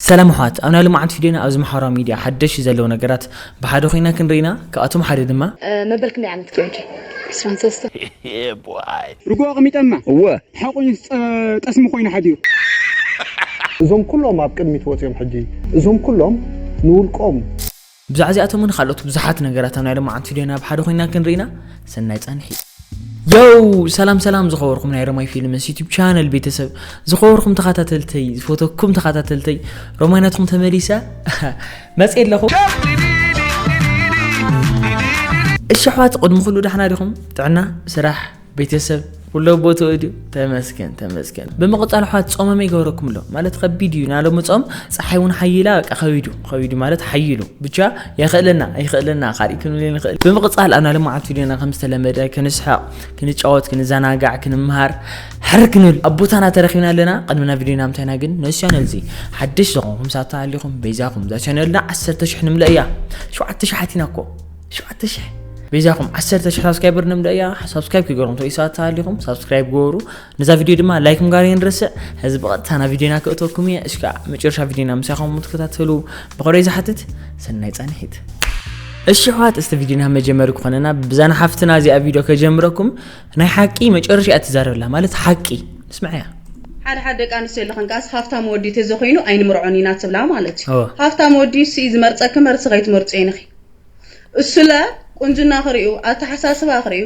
ሰላም ኣሕዋት፣ ኣብ ናይ ሎማዓንቲ ቪድዮና ኣብዚ ማሕበራዊ ሚድያ ሓደሽ ዘለዉ ነገራት ብሓደ ኮይና ክንርኢና። ካብኣቶም ሓደ ድማ መበል ክንደይ ዓመት ኪንኪ? ዕስራን ሰለስተን። ርጎ ኣቕሚጠማ። እወ። ሓቑ ጠስሚ ኮይኑ ሓዲሩ። እዞም ኩሎም ኣብ ቅድሚት ወፂኦም ሕጂ እዞም ኩሎም ንውልቆም ብዛዕባ እዚኣቶምን ካልኦት ብዙሓት ነገራት ኣብ ናይ ሎማዓንቲ ቪድዮና ብሓደ ኮይና ክንርኢና። ሰናይ ፃንሒት። ዮው! ሰላም ሰላም ዝኸበርኩም ናይ ረማይ ፊልምስ ዩቱብ ቻነል ቤተሰብ፣ ዝኸበርኩም ተኸታተልተይ፣ ዝፈተኩም ተኸታተልተይ፣ ሮማይ ናትኩም ተመሊሰ መፅእ ኣለኹ። እሺ ኣሕዋት፣ ቅድሚ ኩሉ ዳሕና ዲኹም? ጥዕና፣ ስራሕ፣ ቤተሰብ፣ ኩሎ ቦትኡ ድዩ? ተመስገን ተመስገን። ብምቕፃል ኣሕዋት ፆመመይ ይገበረኩም ኣሎ ማለት ከቢድ እዩ ናሎም ፆም። ፀሓይ እውን ሓይላ በቃ ከቢዱ ከቢዱ ማለት ሓይሉ ብቻ የኽእለና ኣይኽእለና ካልእ ክንብል ንኽእል። ብምቕፃል ኣብ ናይ ሎማዓንቲ ቪድዮና ከም ዝተለመደ ክንስሕቕ፣ ክንጫወት፣ ክንዘናጋዕ፣ ክንምሃር ሕር ክንብል ኣብ ቦታና ተረኺብና ኣለና። ቅድሚ ናብ ቪድዮና ምታይና ግን ነዚ ቻነል እዚ ሓድሽ ዝኾንኩም ሳታ ሃሊኹም በይዛኹም እዛ ቻነልና ዓሰርተ ሽሕ ንምለእ እያ። ሸውዓተ ሽሕ ኣቲና እኮ ሸውዓተ ሽሕ በይዛኹም ዓሰርተ ሽሕ ሳብስክራይበር ንምለእ እያ። ሳብስክራይብ ክገብርኩም ተኢሳታ ሃሊኹም ሳብስክራይብ ግበሩ። ነዛ ቪድዮ ድማ ላይክ ምግባር የንረስዕ። ሕዚ ብቐጥታ ናብ ቪድዮና ክእተወኩም እየ። እሽካ መጨረሻ ቪድዮና ምሳኹም ምትከታተሉ ብኸሮይ ዝሓትት ሰናይ ፃንሒት። እሺ ኣሕዋት፣ እስቲ ቪድዮና መጀመሪ ክኾነና ብዛና ሓፍትና እዚኣ ቪድዮ ከጀምረኩም። ናይ ሓቂ መጨረሻ እያ ትዛረብላ ማለት ሓቂ ንስምዐያ። ሓደ ሓደ ደቂ ኣንስትዮ ኣለኽን ከኣስ ሃፍታም ወዲ ተዘኮይኑ ኣይንምርዖን ኢና ትብላ ማለት እዩ። እወ። ሃፍታም ወዲ እሱ እዩ ዝመርፀኪ እምበር ንስኺ ኣይትመርፅዮን ኢኺ። እሱለ ቁንጅና ክርእዩ፣ ኣተሓሳስባ ክርእዩ፣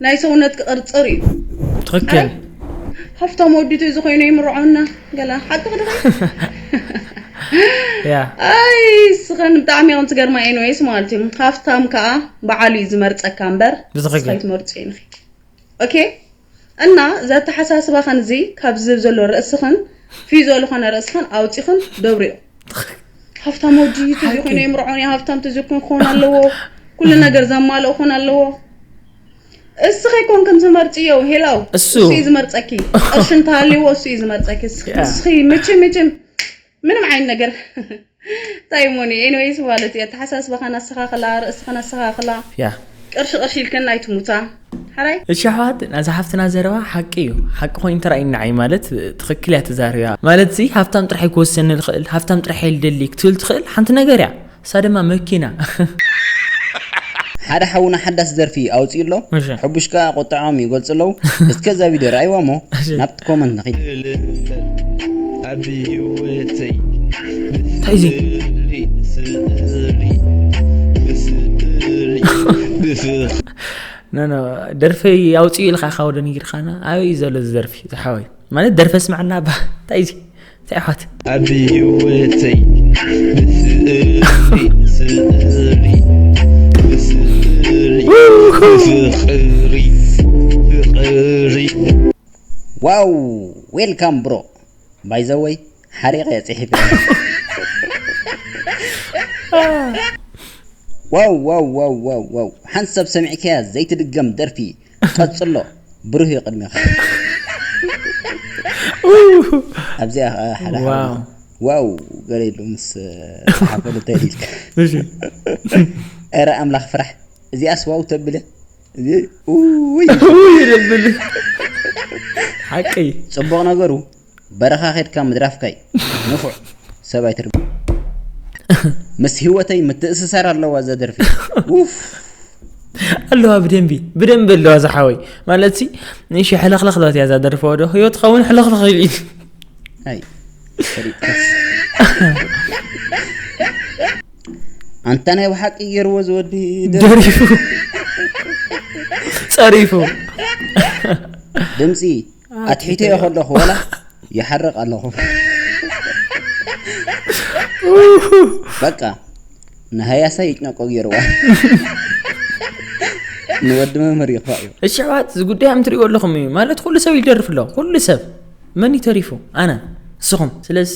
ናይ ሰውነትኪ ቅርፂ ርእዩ። ትኽክል። ኣይ፣ ሃፍታም ወዲ ተዝኮይኑ ይምርዖና ገላ ሓቂ ክድኸ ያ ኣይ ስኸን ብጣዕሚ ኢኹም ትገርማ። ኤንዌይስ ማለት እዩ ሃፍታም ከዓ በዓሉ እዩ ዝመርፀካ እምበር ብትኽክል። ንስኺ ኣይትመርፅዮን ኢኺ። ኦኬ እና እዚ ኣተሓሳስባኽን እዚ ካብዚ ዘሎ ርእስኽን ፊዞ ዝኾነ ርእስኽን ኣውፂኽን ደብርዮ። ሃፍታም ወዲ ተዘይኮይኑ ይምርዖን እያ። ሃፍታም ተዘይኮይኑ ክኾን ኣለዎ። ኩሉ ነገር ዘማልኦ ክኾን ኣለዎ። እስኺ ኣይኮንክን ትመርፅዮ ሄላው እሱ። እሱ እዩ ዝመርፀኪ። ቅርሺ እንተሃልይዎ እሱ እዩ ዝመርፀኪ። እስኺ ያ። እስኺ መቸም መቸም ምንም ዓይነት ነገር እንታይ ሞኒ ኤኒዌይስ ማለት እዩ ኣተሓሳስባኻን ኣስተኻኽላ ርእስኻን ኣስተኻኽላ ያ ቅርሺ ቅርሺ ኢልክን ኣይትሙታ ሓራይ እሺ ኣሕዋት ናዛ ሓፍትና ዘረባ ሓቂ እዩ። ሓቂ ኮይኑ ተራእዩና ዓይ ማለት ትኽክል እያ ተዛሪባ ማለት ዚ ሃፍታም ጥራሕ ክወሰኒ ልኽእል ሃፍታም ጥራሕ ልደሊ ክትብል ትኽእል ሓንቲ ነገር እያ። እሳ ድማ መኪና ሓደ ሓውና ሓዳስ ደርፊ ኣውፅኡ ኣሎ። እሺ። ሕቡሽ ከኣ ቁጥዖም ይገልፁ ኣለዉ። እስከ እዛ ቪድዮ ረኣይዋ እሞ እሺ። ናብቲ ኮመንት ንኺድ። ኣብ ህይወተይ እንታይ እዚ? ስእሊ ስእሊ ብስእሊ ብፍቕሪ ኖ ኖ ደርፈይ ኣውፅኡ ኢልካ ካብ ወደ ንጊርካና ኣበይ እዩ ዘሎ እዚ ደርፊ ዝሓወይ ማለት ደርፈ ስማዕና ባ እንታይ እዚ እንታይ ኣሕዋት ኣብ ህይወተይ ብስእሊ ስእሊ ብስእሊ ብፍቕሪ ፍቕሪ ዋው ዌልካም ብሮ ባይዘወይ ሓሪቐ እየ ፅሒፈ ዋው ዋው ዋው ዋው ዋው ሓንሳብ ሰሚዕካያ ዘይትድገም ደርፊ ቀፅሎ ብሩህ እዩ ቅድሚኻ ኣብዚኣ ከዓ ሓደ ሓደ ዋው። ዋው ገለ ኢሉ ምስ ሓፈሉ ተዲልካ እሺ ኧረ ኣምላኽ ፍራሕ እዚኣስ ዋው ተብለ እዚ ውይ ውይ ደብል ሓቂ ፅቡቕ ነገሩ በረኻ ኸድካ ምድራፍካይ ንፉዕ ሰብ ኣይትርብ ምስ ህይወተይ ምትእስሳር ኣለዋ እዛ ደርፊ ውፍ ኣለዋ ብደንቢ ብደንቢ ኣለዋ ዝሓወይ ማለት ሲ ንሽ ሕለኽለኽ ለት እያ እዛ ደርፈ ወዶ ህይወትካ እውን ሕለኽለኽ ኢሉ እዩ ኣይ ሰሪቅካስ ኣንታ ናይ ብሓቂ ገይርዎ ዝወዲ ደርፊ ደሪፉ ጸሪፉ ድምፂ ኣትሒተዮ ከለኹ ወላ ይሓርቕ ኣለኹ በቃ ንሃያሳ ይጭነቆ ገይርዋ ንወዲ መምህር ይኽፋእ እዩ እሺ ኣሕዋት እዚ ጉዳይ ከም ትሪእዎ ኣለኹም እዩ ማለት ኩሉ ሰብ ይደርፍ ኣሎ ኩሉ ሰብ መን እዩ ተሪፉ ኣነ ንስኹም ስለዚ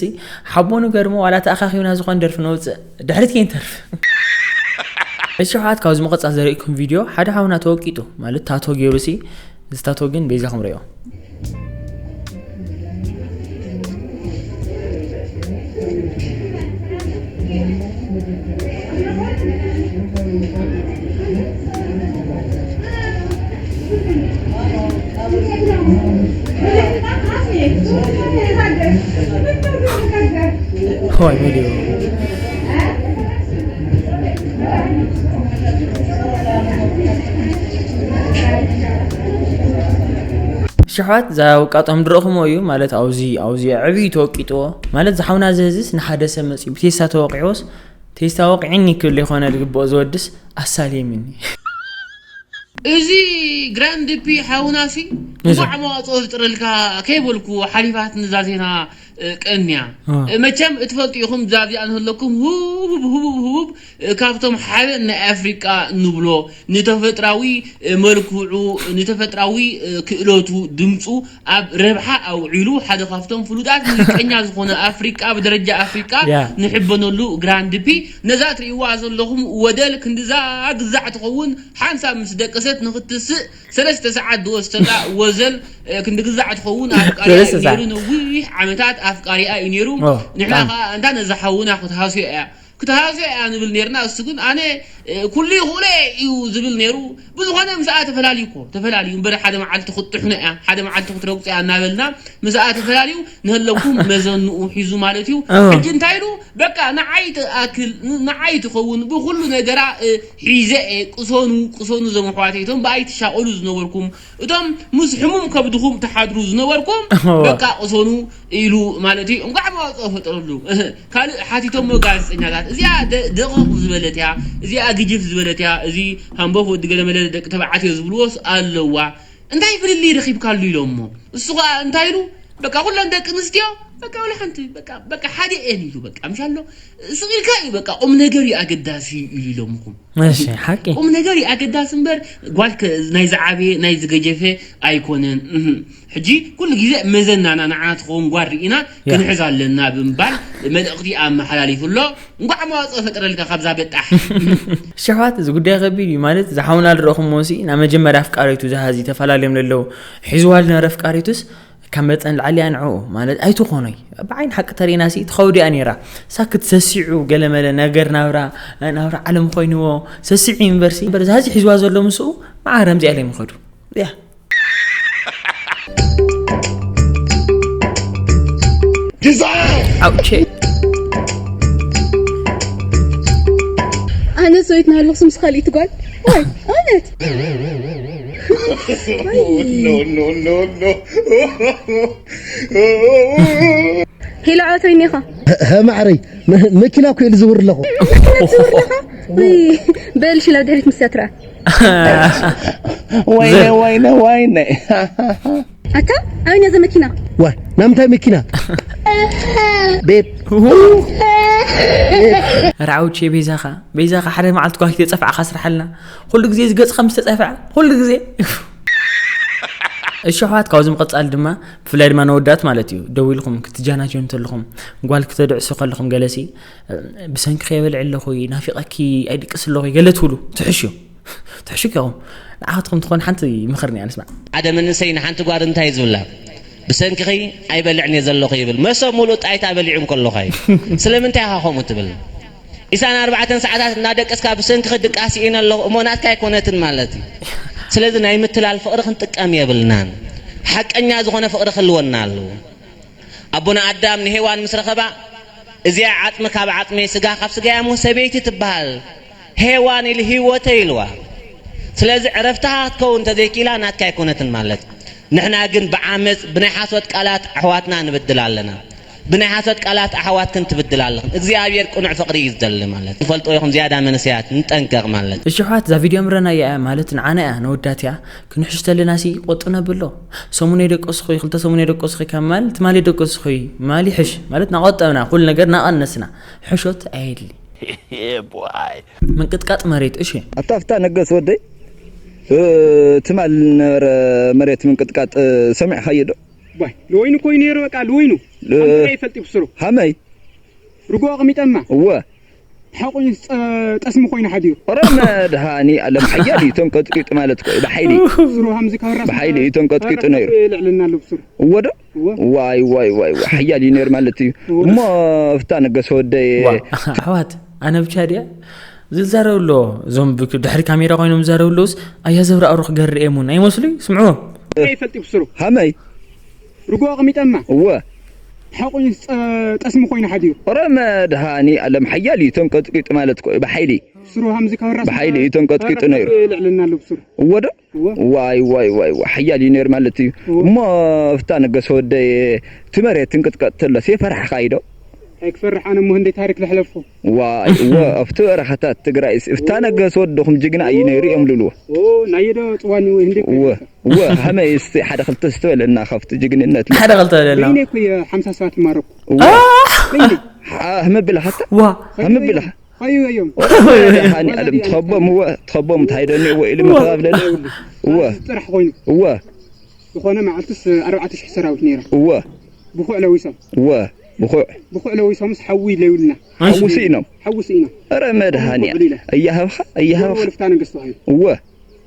ሓቦ ንገርሞ ዋላ ተኣኻኺብና ዝኾን ደርፊ ነውፅእ ድሕሪት ከይንተርፍ እሺ ኣሕዋት ካብዚ መቐፃል ዘርእኩም ቪድዮ ሓደ ሓውና ተወቂጡ ማለት ታቶ ገይሩ ሲ እዚ ታቶ ግን በይዛኹም ርእዮ ሆይ መሊኡ። ሽሕዋት እዛ ውቃጦም ድረኹሞ እዩ ማለት፣ ኣውዚ ኣውዚ ዕብዩ ተወቂጥዎ ማለት፣ ዝሓውና ዝህዝስ ንሓደ ሰብ መፂኡ ብቴስታ ተወቂዕዎስ፣ ቴስታ ወቂዕኒ ክብል ይኾነ ዝግብኦ ዝወድስ ኣሳሊምኒ። እዚ ግራንድፒ ሓውናሲ እንኳዕ መዋፅኦ ዝጥረልካ ከይበልኩ ሓሊፋት ንዛ ዜና ቀንያ። መቸም እትፈልጡ ኢኹም ዛዚኣ ንህለኩም ህቡብ ህቡብ ህቡብ ካብቶም ሓበን ናይ ኣፍሪቃ ንብሎ ንተፈጥራዊ መልክዑ ንተፈጥራዊ ክእለቱ ድምፁ ኣብ ረብሓ ኣውዒሉ ሓደ ካብቶም ፍሉጣት ሙዚቀኛ ዝኾነ ኣፍሪቃ ብደረጃ ኣፍሪቃ ንሕበነሉ ግራንድፒ ነዛ ትርእይዋ ዘለኹም ወደል ክንድዛ ግዛዕ ትኸውን ሓንሳብ ምስ ደቀሰት ንኽትስእ ሰለስተ ሰዓት ዝወሰዳ ወዘል ክንዲ ግዛዕ ትኸውን ኣፍቃሪያ እዩ ነይሩ። ነዊሕ ዓመታት ኣፍቃሪኣ እዩ ነይሩ። ንሕና ከዓ እንታ ነዛ ሓውና ክትሃስዮ እያ ክትሃስዮ እያ ንብል ነይርና። እሱ ግን ኣነ ኩሉ ይኽእሎ እዩ ዝብል ነይሩ። ብዝኾነ ምስኣ ተፈላልዩ እኮ ተፈላልዩ እምበር ሓደ መዓልቲ ክትጥሕኖ እያ ሓደ መዓልቲ ክትረግፆ እያ እናበልና ምስኣ ተፈላልዩ ንህለኩም መዘንኡ ሒዙ ማለት እዩ። ሕጂ እንታይ ኢሉ በቃ ንዓይ ትኣክል ንዓይ ትኸውን ብኩሉ ነገራ ሒዘ እየ ቅሰኑ ቅሰኑ እዞም ኣሕዋተይ እቶም ብኣይ ትሻቐሉ ዝነበርኩም እቶም ምስ ሕሙም ከብድኹም ትሓድሩ ዝነበርኩም በቃ ቅሰኑ ኢሉ ማለት እዩ። እንኳዕ መዋፅኦ ፈጠረሉ። ካልእ ሓቲቶሞ ጋዜጠኛታት እዚኣ ደቕቕ ዝበለት እያ እዚኣ ግጅፍ ዝበለት እያ እዚ ሃምቦፍ ወዲ ገለመለ ደቂ ተባዕትዮ ዝብልዎስ ኣለዋ እንታይ ፍልልይ ረኺብካሉ ኢሎሞ እሱ ኸዓ እንታይ ኢሉ በቃ ኩለን ደቂ ኣንስትዮ በቃ ወላ ሓንቲ በቃ በቃ ሓደ እየን ኢሉ በቃ ምሻሎ ስቕ ኢልካ እዩ በቃ ቁም ነገር እዩ ኣገዳሲ ኢሉ ኢሎምኹም። እሺ ሓቂ። ቁም ነገር እዩ ኣገዳሲ እምበር ጓል ከ- ናይ ዝዓበየ ናይ ዝገጀፈ ኣይኮነን። እህ። ሕጂ ኩሉ ግዜ መዘናና ንዓና ትኸውን ጓል ርኢና ያ። ክንሕዝ ኣለና ብምባል መልእኽቲ ኣመሓላሊፉ ኣሎ። እንኳዕ መዋፅኦ ፈጠረልካ ካብዛ በጣሕ። ሽሕዋት እዚ ጉዳይ ከቢድ እዩ ማለት ዝሓውና ዝረእኹሞ ሲ ናብ መጀመርያ ኣፍቃሪቱ ዝሃዚ ተፈላለዮም ለለዉ ሒዝዋ ዝነበረ ኣፍቃሪቱስ ካብ መጠን ላዕሊ እያ ንዕኡ ማለት ኣይትኾኖይ። ብዓይኒ ሓቂ ተሪእና ሲ ትኸውድ እያ ነይራ። ሳክት ሰሲዑ ገለመለ ነገር ናብራ ናብራ ዓለም ኮይንዎ ሰሲዑ ዩኒቨርሲቲ እምበር ዝሃዚ ሒዝዋ ዘሎ ምስኡ መዓረም ዚኣለ ይምኸዱ እያ። ኣውቼ ኣነ ሰበይት ናሃለኹስ ምስ ካልእ ትጓል ዋይ ኣነት ሄሎ ዓወት ወይኒ ኢኻ ማዕረይ መኪና እኮ እየ ዝዝውር ኣለኹ በል ሽላ ድሕሪት ምስያ ትረኣ ወይነ ወይነ ወይነ ኣታ ኣበይ ነዘ መኪና ዋ ናምንታይ መኪና ቤብ ራውቼ ቤዛኻ ቤዛኻ ሓደ መዓልቲ ኳ ክተፀፍዕኻ ስርሓልና ኩሉ ግዜ ዝገፅኻ ምስ ተፀፍዐ ኩሉ ግዜ እሺ ኣሕዋት ካብዚ ምቕፃል ድማ ብፍላይ ድማ ነወዳት ማለት እዩ ደው ኢልኩም ክትጃናጀኑ ተለኹም ጓል ክተድዕሱ ከለኹም ገለሲ ብሰንኪ ከየበልዕ ኣለኹ ናፊቐኪ ኣይድቅስ ኣለኹ ገለ ትብሉ ትሕሹ ትሕሹ ከኹም ንዓኻትኩም ትኾን ሓንቲ ምኽርኒ ኣንስማዕ ሓደ መንእሰይ ንሓንቲ ጓል እንታይ ዝብላ ብሰንክኺ ኣይበልዕን እየ ዘለኹ ይብል መሶብ ሙሉእ ጣይታ በሊዑ እንከለኹ እዩ ስለምንታይ ኢኻ ከምኡ ትብል ኢሳን ኣርባዕተን ሰዓታት እናደቀስካ ብሰንክኺ ድቃስ ስኢነ ኣለኹ እሞ ናትካ ኣይኮነትን ማለት እዩ ስለዚ ናይ ምትላል ፍቕሪ ክንጥቀም የብልናን ሓቀኛ ዝኾነ ፍቕሪ ክህልወና ኣለዎ ኣቦና ኣዳም ንሄዋን ምስ ረኸባ እዚኣ ዓጽሚ ካብ ዓጽመይ ስጋ ካብ ስጋይ እሞ ሰበይቲ ትበሃል ሄዋን ኢሉ ህይወተይ ኢልዋ ስለዚ ዕረፍትኻ ክትከውን እንተዘይክኢላ ናትካ ኣይኮነትን ማለት ንሕና ግን ብዓመጽ ብናይ ሓሶት ቃላት ኣሕዋትና ንብድል ኣለና ብናይ ሓሶት ቃላት ኣሕዋት ክንትብድል ኣለኽን እግዚኣብሔር ቅኑዕ ፍቅሪ እዩ ዝደሊ ማለት ትፈልጦ ኢኹም ዝያዳ መንእሰያት ንጠንቀቅ ማለት እሺ ኣሕዋት እዛ ቪድዮ ምረና እያ ማለት ንዓና እያ ነወዳት እያ ክንሕሽ ተለና ሲ ቆጡ ነብሎ ሰሙን የደቀስኹ ክልተ ሰሙን የደቀስኹ ካብ ማል ትማል የደቀስኹ ማል ይሕሽ ማለት ናቆጠብና ኩሉ ነገር ናቀነስና ሕሾት ኣየድሊ ምንቅጥቃጥ መሬት እሺ ኣታ ፍታ ነገስ ወደይ ትማል ነበረ መሬት ምንቅጥቃጥ ሰሚዕኻዮ ዶ ዋይ ልወይኑ ኮይ ነይሩ በቃ ልወይኑ ይፈልጥ ብስሩ ሃመይ ርጎ ኣቕሚጠማ እወ ሓቑ ጠስሚ ኮይኑ ሓዲሩ ረ መድሃኒ ኣለም ሓያል እዩ ተንቀጥቂጡ ማለት ኮ ብሓይሊ ብሓይሊ እዩ ተንቀጥቂጡ ነይሩ ልዕልና ኣሎ ብስሩ እወ ዶ ዋይ ዋይ ዋይ ሓያል እዩ ነይሩ ማለት እዩ እሞ ፍታ ነገስ ወደይ ኣሕዋት ኣነ ብቻ ድያ ዝዛረብ ኣሎ እዞም ድሕሪ ካሜራ ኮይኖም ዝዛረብ ኣለውስ ኣያ ዘብረኣሩ ክገርእ እየ ሙን ኣይመስሉ ስምዕዎ ይፈልጥ ብስሩ ሃመይ ርጎ ኣቕሚጠማ እወ ሓቁ እዩ፣ ዝጸ-፣ ጠስሚ ኮይኑ ሓዲሩ። ኦረ መድሃኒ ኣለም ሓያል እዩ ተንቀጥቂጡ ማለት እኮ እዩ፣ ብሓይሊ። ስሩ ሃምዚ ካብ ራስ ብሓይሊ እዩ ተንቀጥቂጡ ካብ ራስ ነይሩ። ልዕልና ኣሎ ብስሩ። እወ ዶ? እወ። ዋይ፣ ዋይ፣ ዋይ፣ ዋይ፣ ሓያል እዩ ነይሩ ማለት እዩ። እወ። እሞ ፍታ ነገስ ወደይ፣ እቲ መሬት ትንቅጥቀጥ ተሎስ የፈርሕኻ እዩ ዶ? ኣይክፈርሕ ኣነ እሞ ህንደይ ታሪክ ዝሕለፍኩ። ዋይ፣ እወ፣ ኣብቲ በረኻታት ትግራይስ፣ ፍታ ነገስ ወድኹም ጅግና እዩ ነይሩ እዮም ልብልዎ። ኦ፣ ናየ ዶ ጽዋኒ ወይ ህንደይ እወ፣ ክፈርሕ። እወ፣ ሃመይ እስቲ ሓደ ክልተ ስተበለና ካብቲ ጅግንነት። ሓደ ክልተ በለና። በይነ እኮ እየ ሓምሳ ሰባት ይማረኩ። እወ። በይነ። ሃ-፣ ሃመ ብለኻ ኣታ? ዋ። ሃመ ብለኻ? ኸዩ እዮም። ሃኒ ኣለም ትኸቦም እወ፣ ትኸቦም እንታይ ደኒ እወ ኢሉ ዋ። ምትባብለኒ። እወ። ጥራሕ ኮይኑ። እወ። ዝኾነ መዓልትስ ኣርባዕተ ሽሕ ሰራዊት ነይራ። እወ። ብኹዕ ለዊሶም። እወ። ብኹዕ። ብኹዕ ለዊሶምስ ሓዊ ለዩልና። ሓዊ ስኢኖም። ሓዊ ስኢኖም። ኧረ መድሃኒ ውዕል ኢለ። እያሃብኻ፣ እያሃብኻ። ወልፍታ ነገስት ተባሂሉ። እወ።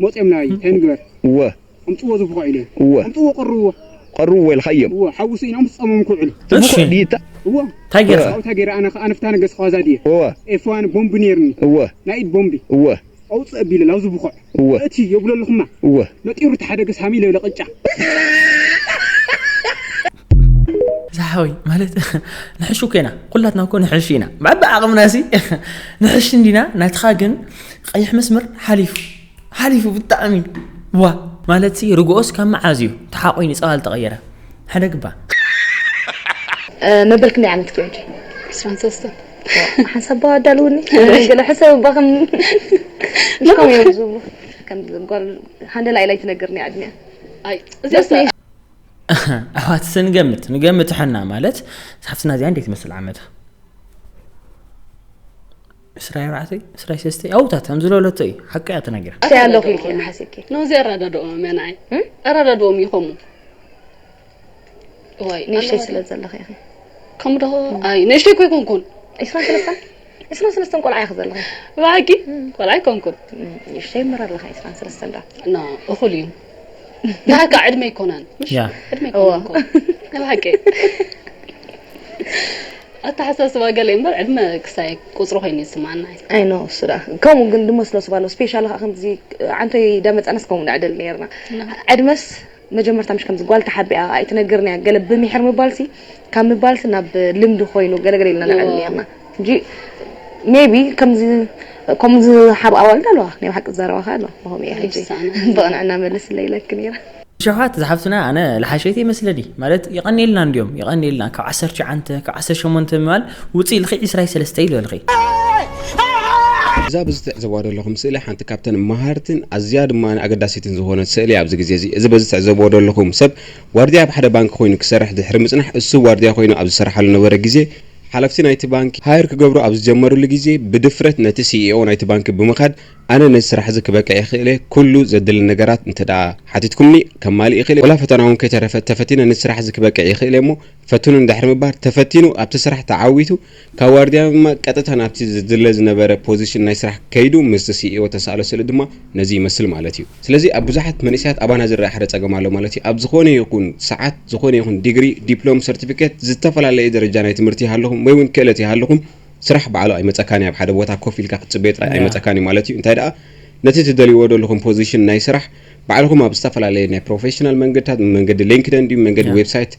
ሞጽኦም ናይ እንታይ ንግበር? እወ። ኣምጽዎ ዝብኾ ኢለ። እወ። ኣምጽዎ ቀርዎ። ቀርዎ ኢልካዮም። እወ፣ ሓዊ ስኢኖም ዝጸመሙ ክውዕሉ። እቲ እሺ። ብኹዕ ድይታ? እወ። እንታይ ጌርካ? ኣብኡ እንታይ ገይረ ኣነ ኸኣ ንፍታ ነገስ ኸዋዛ ድየ? እወ። ኤፍ ዋን ቦምቢ ነይርኒ። እወ። ናይ ኢድ ቦምቢ። እወ። ኣውጽእ ኣቢለ ላብዚ ብኹዕ። እወ። እቲ የብሎ ኣለኹማ። እወ። ነጢሩ ተሓደገስ ሃሚ ኢለ ቅጫ። ዝሓወይ ማለት ንሕሹ ኮይና ኩላትና እኮ ንሕሹ ኢና። ብዓቢ ዓቕምና ሲ ንሕሽ እንዲና፣ ናትኻ ግን ቀይሕ መስመር ሓሊፉ፣ ሓሊፉ ብጣዕሚ። ዋ፣ ማለት ሲ ርግኦስ ካብ መዓዝ እዩ ተሓቆይኑ ጸባ ዝተቐየረ? ሓደ ግባ። እ፣ መበል ክንደይ ዓመት ክዮ ሕጂ? ዕስራን ሰለስተን። ሓንሳብ ኣዳልውኒ። ገለ ሕሰብ እባ ከም፣ ምሽ ከምኡ እዮም ዝብሉ። ከም ጓል ሃንደላ ኢላ ኣይትነግርኒ ዕድሚኣ። ኣይ፣ እዚኣ ደስ ሳ- ነይ- ኣሕዋት፣ እስቲ ንገምት፣ ንገምት ሕና ማለት፣ ሓፍትና እዚኣ እንዴት ትመስል ዓመታ? ዕስራን ኣርባዕተን፣ ዕስራን ሰለስተን፣ ኣብታት ከም ዝለለቶ እዩ። ሓቂ እያ ተናጊራ። እንታይ ኣለኹ ኢልኪ ሓሲብኪ? ኖ፣ እዚ ኣረዳድኦም እያ ንዓይ። እም? ኣረዳድኦም እዩ ከምኡ። ዋይ፣ ንእሽተይ ኣለዋ ስለ ድያ? ዘለኺ ኢኺ። ከምኡ ዶ? ኣይ፣ ንእሽተይ እኮ ኣይኮንኩን። ዕስራን ሰለስተን? ዕስራን ሰለስተን ቆልዓ ኢኺ ዘለኺ። ብሓቂ? እም። ቆልዓ ኣይኮንኩን። እም፣ ንእሽተይ እምበር ኣለኺ ዕስራን ሰለስተን ዶ? ኖ፣ እኹል እዩ። ብሓቂ ዕድመ ኣይኮነን። ምሽ? ያ። ዕድመ እዋ። ኣይኮነን እኮ። ናይ ብሓቂ። ኣተሓሳስባ ገለ እምበር ዕድመ ክሳይ ቁጽሪ ኮይኑ ይስምዓና። ኣይ ኖ፣ እሱ ደኣ። ከምኡ ግን ድሞ ስለ ስባሎ ስፔሻል ከኣ ከምዚ ዓንቶይ ደመጸናስ ከምኡ ንዕድል ነይርና። ኖ። ዕድመስ መጀመርታ ምሽ ከምዚ ጓል ተሓቢኣ ኣይትነግርን እያ። ገለ ብሚሕር ምባልሲ፣ ካብ ምባልሲ ናብ ልምዲ ኮይኑ ገለገለ ኢልና ንዕል ዋ። ነርና። እንጂ ሜቢ ከምዚ፣ ከምዚ ሓብ ኣዋልድ ኣለዋ። ናይ ብሓቂ ዝዛረባ ከኣ ኣለዋ። ብኸምኡ እየ ሕጂ ኣይሳእና። ብቕንዕና መልስ ኢለ ኢለኪ ነይረ። ሸውሓት ዝሓፍትና ኣነ ለሓሸይቲ ይመስለኒ። ማለት ይቐንየልና እንድዮም፣ ይቐንየልና። ካብ ዓሰርተ ትሽዓተ፣ ካብ ዓሰርተ ሸሞንተ ምባል ውፅእ ኢልኺ ዕስራን ሰለስተን ኢልበልኺ። እዛ በዚ ትዕዘብዋ ዘለኹም ስእሊ ሓንቲ ካብተን መሃርትን ኣዝያ ድማ ኣገዳሲትን ዝኾነት ስእሊ ኣብዚ ግዜ እዚ። እዚ በዚ ትዕዘብዎ ዘለኹም ሰብ ዋርድያ ኣብ ሓደ ባንክ ኮይኑ ክሰርሕ ድሕሪ ምጽናሕ፣ እሱ ዋርድያ ኮይኑ ኣብ ዝሰርሓሉ ነበረ ግዜ፣ ሓለፍቲ ናይቲ ባንክ ሃየር ክገብሩ ኣብ ዝጀመሩሉ ግዜ፣ ብድፍረት ነቲ ሲኢኦ ናይቲ ባንክ ብምኻድ፣ ኣነ ነዚ ስራሕ እዚ ክበቅዕ ይኽእል እየ፣ ኩሉ ዘድሊ ነገራት እንተ ደኣ ሓቲትኩምኒ ከማልእ ይኽእል እየ፣ ወላ ፈተና እውን ከይተረፈ ተፈቲነ ነዚ ስራሕ እዚ ክበቅዕ ይኽእል እየ እሞ ፈትኑኒ ድሕሪ ምባል፣ ተፈቲኑ ኣብቲ ስራሕ ተዓዊቱ፣ ካብ ዋርድያ ድማ ቀጥታ ናብቲ ዝድለ ዝነበረ ፖዚሽን ናይ ስራሕ ከይዱ፣ ምስቲ ሲኢኦ ተሳእሎ ስእሊ ድማ ነዚ ይመስል ማለት እዩ። ስለዚ ኣብ ብዙሓት መንእሰያት ኣባና ዝረኣ ሓደ ጸገም ኣሎ ማለት እዩ። ኣብ ዝኾነ ይኹን ሰዓት፣ ዝኾነ ይኹን ዲግሪ፣ ዲፕሎም፣ ሰርቲፊኬት፣ ዝተፈላለየ ደረጃ ናይ ትምህርቲ ይሃልኹም ወይ እውን ክእለት ይሃልኹም፣ ስራሕ ባዕሉ ኣይመጸካን እዩ። ኣብ ሓደ ቦታ ኮፍ ኢልካ ክትጽበዮ ጥራይ ያ። ኣይመጸካን እዩ ማለት እዩ። እንታይ ደኣ፣ ነቲ ትደልይዎ ዘለኹም ፖዚሽን ናይ ስራሕ ባዕልኹም ኣብ ዝተፈላለየ ናይ ፕሮፌሽናል መንገድታት፣ መንገዲ ሊንክደን ድዩ፣ መንገዲ ያ። ዌብሳይት፣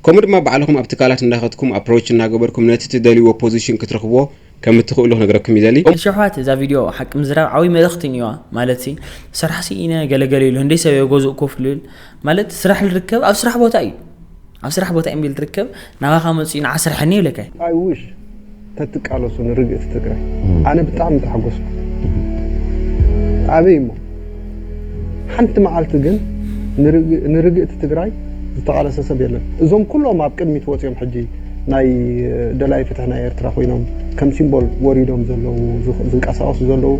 ከምኡ ድማ ባዕልኹም ኣብ ትካላት እንዳኸድኩም ኣፕሮች እናገበርኩም ነቲ ትደልይዎ ፖዚሽን ክትረኽብዎ ከም እትኽእሉ ክነግረኩም ይደሊ። ሸውሓት እዛ ቪድዮ ሓቂ ምዝራብ ዓብዪ መልእኽቲ እኒዋ። ማለት ሲ፣ ስራሕ ስኢነ ገለገለ ኢሉ ህንደይ ሰብ ኣብ ገዝኡ ኮፍ ልብል ማለት ስራሕ ዝርከብ ኣብ ስራሕ ቦታ እዩ። ኣብ ስራሕ ቦታ እምቢል ትርከብ፣ ናባኻ መጺኡ ንዓ ስርሐኒ ይብለካ እዩ። I wish ተትቃለሱ ንርግእቲ ትግራይ። እም። ኣነ ብጣዕሚ ተሓጎስኩ። ኣበይ እሞ? ሓንቲ መዓልቲ ግን ንርግ-፣ ንርግእቲ ትግራይ ዝተቓለሰ ሰብ የለን። እዞም ኩሎም ኣብ ቅድሚት ወፂኦም ሕጂ ናይ ደላይ ፍትሒ ናይ ኤርትራ ኮይኖም ከም ሲምቦል ወሪዶም ዘለዉ ዝኽ-፣ ዝንቀሳቐሱ ዘለዉ፣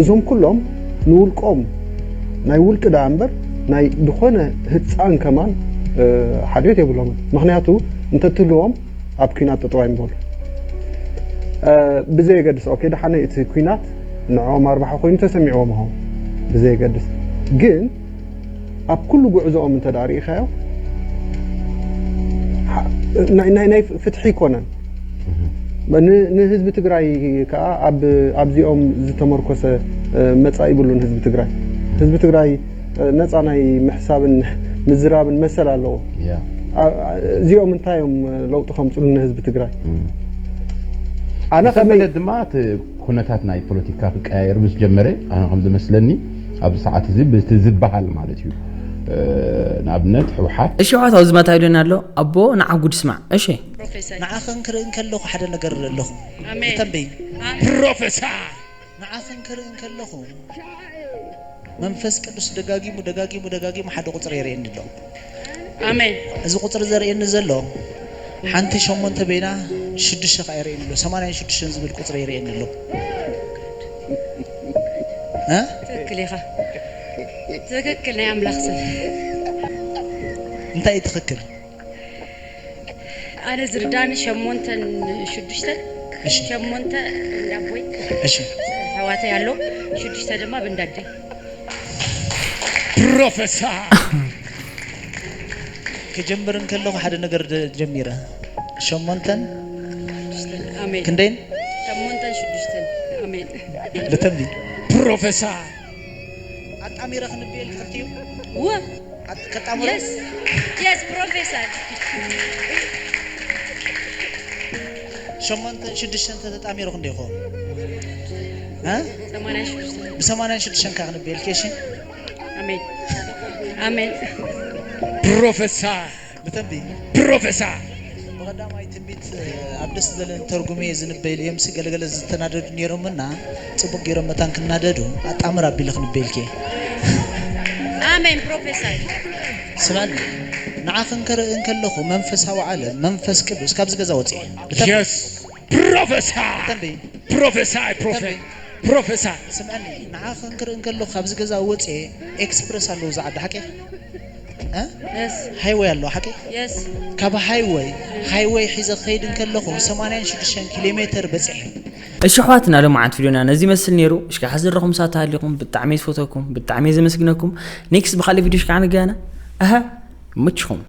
እዞም ኩሎም ንውልቆም ናይ ውልቂ ደኣ እምበር ናይ ዝኾነ ህፃን ከማን፣ እ፣ ሓልዮት የብሎምን። ምኽንያቱ እንተትህልዎም ኣብ ኲናት ጠጠው ኣይምበሉ። እ፣ ብዘየገድስ፣ ኦኬ፣ ደሓነ እቲ ኲናት ንዕኦም ኣርባሓ ኮይኑ ተሰሚዕዎም ይኸውን። ብዘየገድስ ግን ኣብ ኩሉ ጉዕዞኦም እንተ ደኣ ርኢኻዮ፣ ሓ-፣ ናይ፣ ናይ፣ ናይ ፍትሒ ኣይኮነን። ን-፣ ንህዝቢ ትግራይ ከኣ ኣብ፣ ኣብዚኦም ዝተመርኮሰ፣ እ፣ መጻኢ ይብሉን ህዝቢ ትግራይ። ህዝቢ ትግራይ፣ እ፣ ነጻ ናይ ምሕሳብን ምዝራብን መሰል ኣለዎ። ያ። እዚኦም እንታይ እዮም ለውጢ ከምፅሉ ንህዝቢ ትግራይ? ኣነ ከመይ ድማ እቲ ኩነታት ናይ ፖለቲካ ክቀያየር ምስ ጀመረ ኣነ ከም ዝመስለኒ ኣብዚ ሰዓት እዚ ብቲ ዝበሃል ማለት እዩ። ንኣብነት ህወሓት እሺ ሕዋት ኣብዚ መታ ኢሉና ኣሎ ኣቦ ንዓ ጉድ ስማዕ እሺ ንዓኸን ክርኢ እንከለኹ ሓደ ነገር ኣለኹ ተንበይ ፕሮፌሳ ንዓኽን ክርኢ እንከለኹ መንፈስ ቅዱስ ደጋጊሙ ደጋጊሙ ደጋጊሙ ሓደ ቁፅሪ የርእየኒ ኣሎ። ኣሜን። እዚ ቁፅሪ ዘርእየኒ ዘሎ ሓንቲ ሸሞንተ በይና ሽዱሽተ ከዓ የርእየኒ ኣሎ። ሰማንያን ሽዱሽተን ዝብል ቁፅሪ የርእየኒ ኣሎ። እ? ትክክል ኢኻ። ትክክል ናይ ኣምላኽ ሰብ። እንታይ እዩ ትኽክል? ኣነ ዝርዳኒ ሸሞንተን ሽዱሽተን እሺ ሸሞንተ እንዳቦይ እሺ ኣሕዋተይ ኣሎ ሽዱሽተ ድማ ብንዳደይ ፕሮፌሰር ክጀምር እንከለኹ ሓደ ነገር ደ- ጀሚረ ሸሞንተን ኣሜን ክንደይን ሸሞንተን ሽዱሽተን ኣሜን ልተምቢ ፕሮፌሰር ኣጣሚረ ክንብየል ክልቲኡ ወ ኣጥ- ከጣምሮ የስ የስ ፕሮፌሰር ሸሞንተን ሽዱሽተን ተተጣሚሩ ክንደይ ይኸውን እ? ሰማንያን ሽዱሽተን ብሰማንያን ሽዱሽተን ካ ክንብየል ኬሺ ኣሜን ኣሜን ፕሮፌሰር ብተንቢ ፕሮፌሰር ብቐዳማይ ትንቢት ኣብ ደስ ዝበለን ተርጉሜ ዝንበይሉ እዮም ገለገለ ዝተናደዱ ነይሮምና ፅቡቅ ገይሮም መታን ክናደዱ ኣጣምር ኣቢለ ክንበይልኪ ኣሜን ፕሮፌሰር ስማኒ ንዓኽን ክርኢ እንከለኹ መንፈሳዊ ዓለም መንፈስ ቅዱስ ካብዚ ገዛ ወፅኤ ብተንቢ የስ ፕሮፌሳ ተንቢ ፕሮፌሳ ፕሮፌ ፕሮፌሳ ስምዐኒ ንዓኽን ክርኢ እንከለኹ ካብዚ ገዛ ወፅኤ ኤክስፕረስ ኣለዉ ዝዓዲ ሓቂ እ? የስ ሃይወይ ኣለዎ ሓቂ የስ ካብ ሃይወይ ሃይወይ ሒዘ ክኸይድ እንከለኹ ሰማንያን ሽዱሽተን ኪሎ ሜትር በፂሐ እሺ ኣሕዋትና ሎማዓንቲ ቪድዮና ነዚ ይመስል ነይሩ። እሽካ ሓዘረኹም ሳት ሃሊኹም ብጣዕሚ ዝፈተኩም ብጣዕሚ ዘመስግነኩም። ኔክስት ብካልእ ቪድዮ ሽካ ንገና ኣሀ ምችኹም